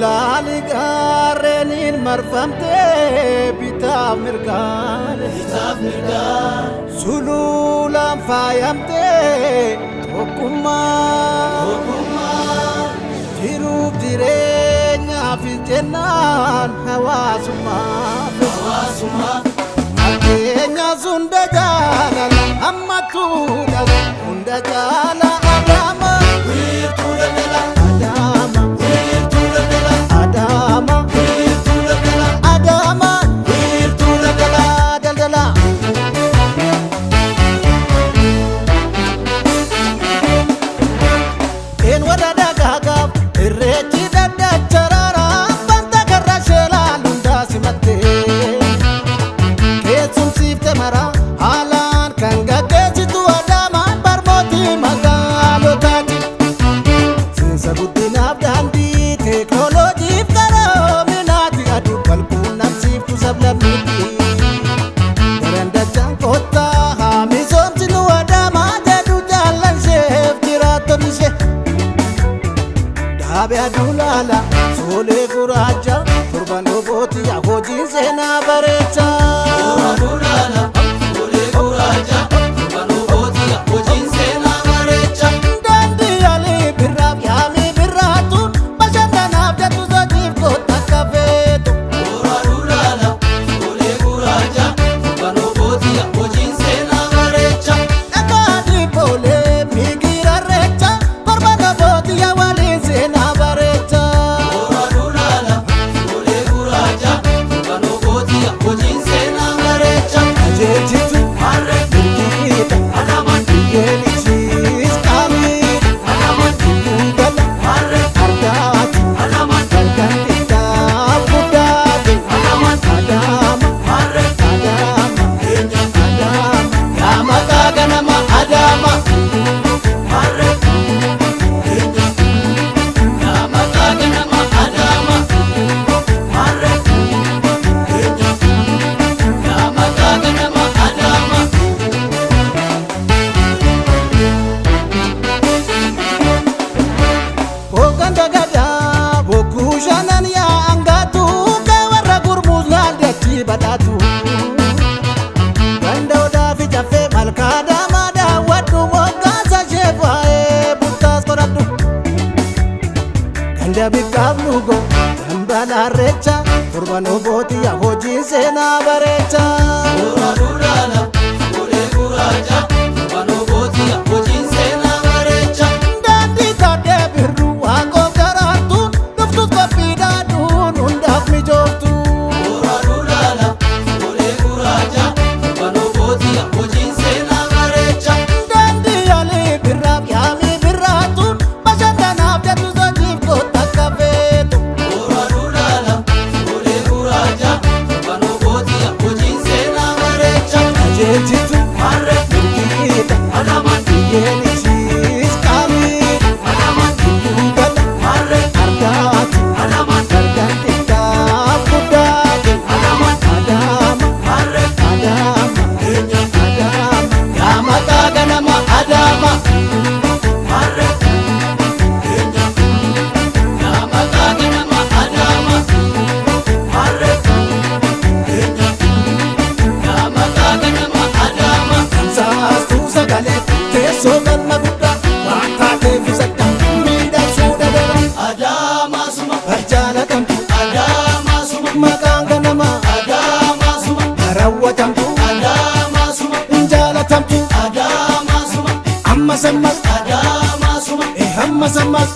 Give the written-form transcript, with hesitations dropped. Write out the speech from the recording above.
Laali gaarreeniin marfamtee bitaaf mirgaan, sululaan faayamtee tokkummaa, jiruuf jireenyaaf jennaan hawaasummaaf. Fakkeenya hunda jaalala hammattuudha, hunda jaala Adaama. Adaama. Adaama. Adaama. Wiirtuu daldala daldala. Een warra dagaagaaf irreechi dhaddacha raaraa banta karra sheelaan hundaa simattee keessumsiifte mara haalaan kan gaggeessitu Adaamaan barmootii magaalotaati. Seensa guddinaaf daandii teeknooloojiif qaroominaati, aduu balquunnamsiiftu sablammiitti. Darandachaan kottaa haa misoomsinu Adaamaa jedhu jaallan isheef jiraattonni ishee. Dhaabee aduu laala soolee gurraacha torban dhobooti hojiin seenaa bareecha. Daandii yaalii birraaf yaamii birraatu bashannanaaf jettu sochiif kottaa akka feetu. Dhagaa dhiibboolee migira reecha torban dhobooti waliin seenaa bareecha. Ajeejitu milkiidha, biyyeen ishiis qaamiidha, gidduun gala argaati, halkan xiqqaaf guddaati. Adaama, Adaama, Adaama, yaa maqaa ganama Adaama. Yaa maqaa ganama Adaama. Yaa maqaa ganama Adaama. Hoggan dagadaa bokkuu shanan yaa angaatu kee warra gurmuus laal dachii badhaatu. Ganda odaa fi caffee malkaa daamaa daawwadhu, moggaasa ishee waa'ee buttaas qoradhu. Ganda biqqaaf lugo dambalaarrecha torban obooti yaa hojiin seenaa bareecha. Daandii taaddee birruu waaqoof daraartu dhuftus qophiidhaan hundaaf mijooftu. Daandii yaalii birraaf yaamii birraatu bashannanaaf jettu sochiif kottaa akka feetu. Ajeejitu milkiidha, biyyeen ishiis qaamiidha, gidduun gala argaati, halkan xiqqaaf guddaati. Adaama, Adaama, Adaama, yaa maqaa ganama Adaama. Yaa maqaa ganama Adaama. Yaa maqaa ganama Adaama. Tamsaastuu sagalee teessoo galma guddaa waan taateef isakka miidhagsuu dhadara. Adaamaa suma, Barjaalatamtu Adaamaa suma, maqaan ganamaa Adaamaa suma, raawwatamtu Adaamaa suma, hin jaalatamtu Adaamaa suma, ammas ammas Adaamaa suma, ammas ammas.